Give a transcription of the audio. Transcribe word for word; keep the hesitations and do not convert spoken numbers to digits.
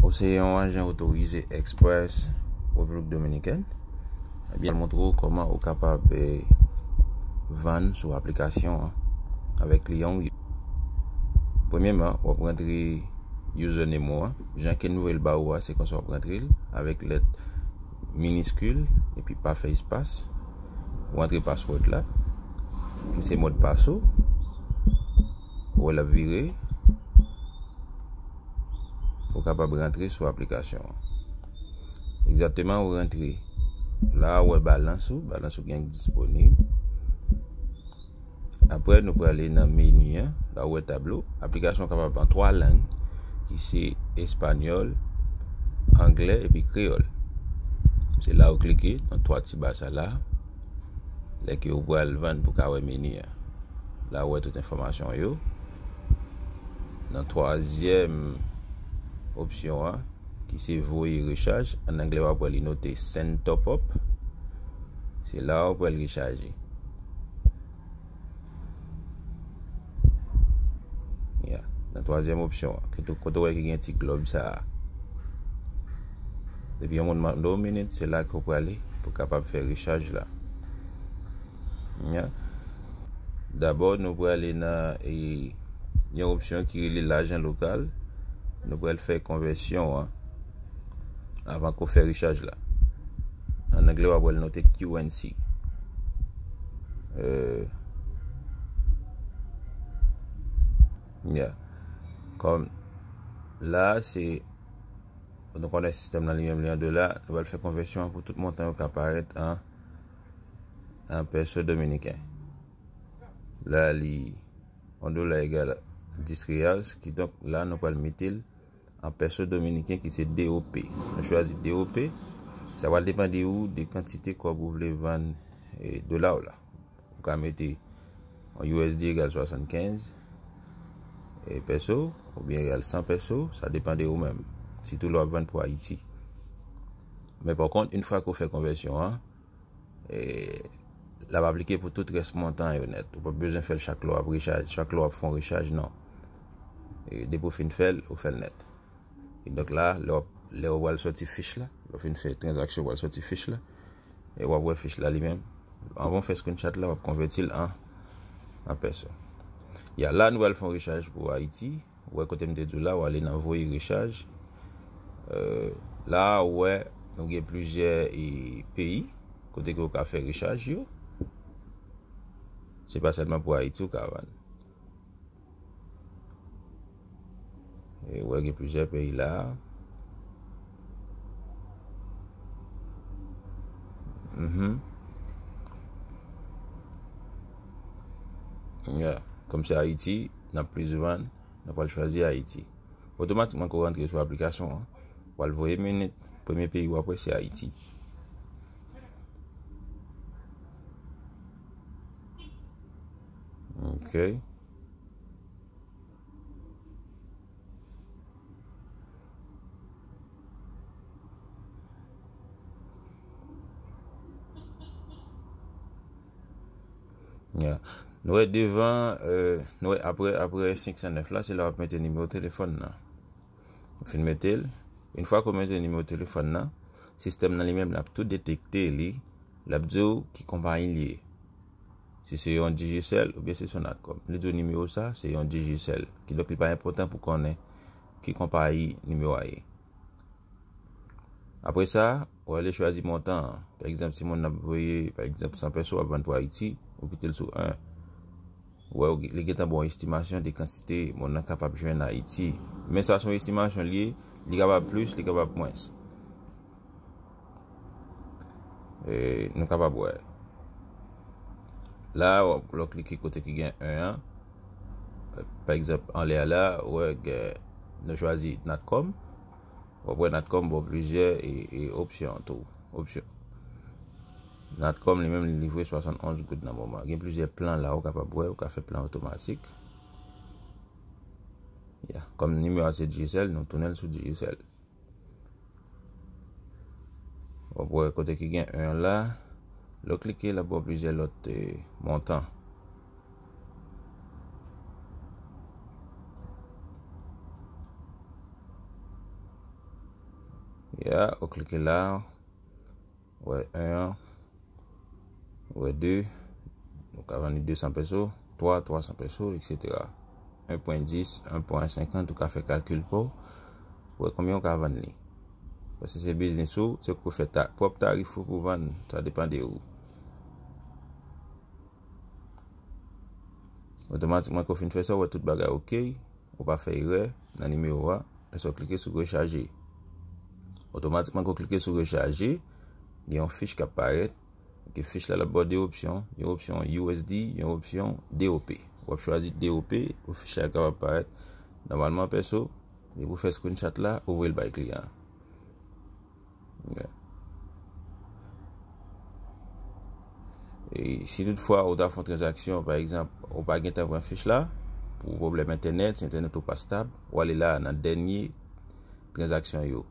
Ou se yon ajan otorize Express Repiblik Dominikèn. Ebyen, montre w kòman ou kapab, eh, vann sou aplikasyon an avèk kliyan w yo. Premyèman, w ap rantre username ou an. Jan ke nou voye l ba ou a, se konsa w ap rantre l, avèk lèt miniskil, epi pa fè espas. Ou antre password la, ki se modpas ou. Ou wè l ap vire. Ou kapab rantre sou aplikasyon an. Egzakteman, ou rantre. La, ou wè balans ou, balans ou gen disponib. Apre, nou prale nan meni an, la ou wè tablo. Aplikasyon kapab an twa lang, ki se espanyòl, anglè epi kreyòl. Se la ou klike nan twa ti ba sa la, lè ke ou pral vann pou ka wè meni an. La ou wè tout enfòmasyon yo. Nan twazyèm opsyon an, ki se voye rechaj, an anglè w ap wè li note send top up. Se la ou pral rechaje. Ya, nan twazyèm opsyon an, kote, kote w wè ki gen ti glòb sa a. Depi yon moun mande w minit, se la ke w prale pou kapab fè rechaj la. Ya. Dabò, nou prale nan, e, yon opsyon ki rele lajan lokal. Nou pral fè konvèsyon an avan ke w fè rechaj la. An anglè, w ap wè l note Q N C. Euh, yeah. Kòm la, se, nou konnen sistèm nan li menm, li an dola, nou pral fè konvèsyon an pou tout montan yo ka parèt an, an peso dominiken. La, li, yon dola egal dis reals, kidonk la, nou pral mete l an peso dominiken ki se D O P. Nou chwazi D O P. Sa pral depann de ou, de kantite kòb ou vle vann, e, dola w la. Ou ka mete yon U S D egal swasannkenz, e, peso, oubyen egal san peso, sa depann de ou menm. Sitou lè w ap vann pou Ayiti. Men pa kont, yon fwa ke w fè konvèsyon an, e, l ap aplike pou tout rès montan yo nèt. Ou p ap bezwen fè l chak lè w ap rechaj, chak lè w ap fè yon rechaj, non. E, depi w fin fè l, ou fè l nèt. E donk la, lè w, lè w pral sòti fich la, lè w fin fè tranzaksyon, w pral sòti fich la, e w ap wè fich la li menm. Anvan w fè screenshot la, w ap konvèti l an, an peso. Ya, la, nou pral fè yon rechaj pou Ayiti. Ou wè kote m te di w la, w ale nan voye rechaj. Euh, la, ou wè, nou gen plizyè, e, peyi kote ke w ka fè rechaj yo. Se pa sèlman pou Ayiti ou ka vann. E, ou wè, gen plizyè peyi la. Mhm. Yeah. Kòm se Ayiti, n ap plis vann, nou pral chwazi Ayiti. Otomatikman, ke w rantre sou aplikasyon an, w al voye minit, premye peyi w ap wè se Ayiti. Ok. Ya. Nou wè devan, euh, nou wè apre, apre senk san nèf la, se la w ap mete nimewo telefòn nan. Ou fin mete l. Yon fwa ke w mete nimewo telefòn nan, sistèm nan li menm l ap tou detekte li, l ap di w ki konpayi li ye. Si se yon Digicel oubyen si se yon Natcom. Li di w nimewo sa, se yon Digicel. Kidonk, li pa enpòtan pou konnen ki konpayi nimewo a ye. Apre sa, ou ale chwazi montan an. Pa egzanp, si moun nan ap voye, pa egzanp, san peso, w ap vann pou Ayiti, ou kite l sou en. Ou wè, ou, li gentan ba w yon estimasyon de kantite moun nan kapab jwenn Ayiti. Men sa se yon estimasyon li ye, li kapab plis, li kapab mwens. E, nou kapab wè. La, w ap, lè w klike kote ki gen en an, pa egzanp, anlè a la, ou wè gen, nou chwazi Natcom. W ap wè Natcom ba w plizyè, e, e, opsyon tou. Opsyon. Natcom li menm li livre swasannonz goud nan moman. Gen plizyè plan la ou kapab wè, ou ka fè plan otomatik. Ya, kòm nimewo a se Digicel, nou tounen l sou Digicel. W ap wè kote ki gen en la, lè w klike, l ap ba w plizyè lòt, eh, montan. Ya, ou klike la, ou wè en an, ou wè de, ou ka vann li de san peso, twa, twa san peso, et cetera. En pwen dis, en pwen senkant, ou ka fè kalkil pa w, ou wè konbyen ou ka vann li. Paske se biznis ou, se pou fè ta, pwòp tarif ou pou vann, sa depann de ou. Otomatikman, ke w fin fè sa, ou wè tout bagay oke, ou pa fè erè nan nimewo a, lè sa w klike sou rechaje. Otomatikman, ke w klike sou rechaje, gen yon fich k ap parèt. Ok, fich la, l ap ba w de opsyon. Yon opsyon U S D, yon opsyon D O P. W ap chwazi D O P pou fich la kapab parèt. Nòmalman, pèso, depi w fè screenshot la, ou voye l bay kliyan an. Ok. E si toutfwa ou ta fè yon tranzaksyon, pa egzanp, ou pa gen tan pran fich la, pou pwoblèm entènèt, si entènèt ou pa stab, ou ale la nan dènye tranzaksyon yo.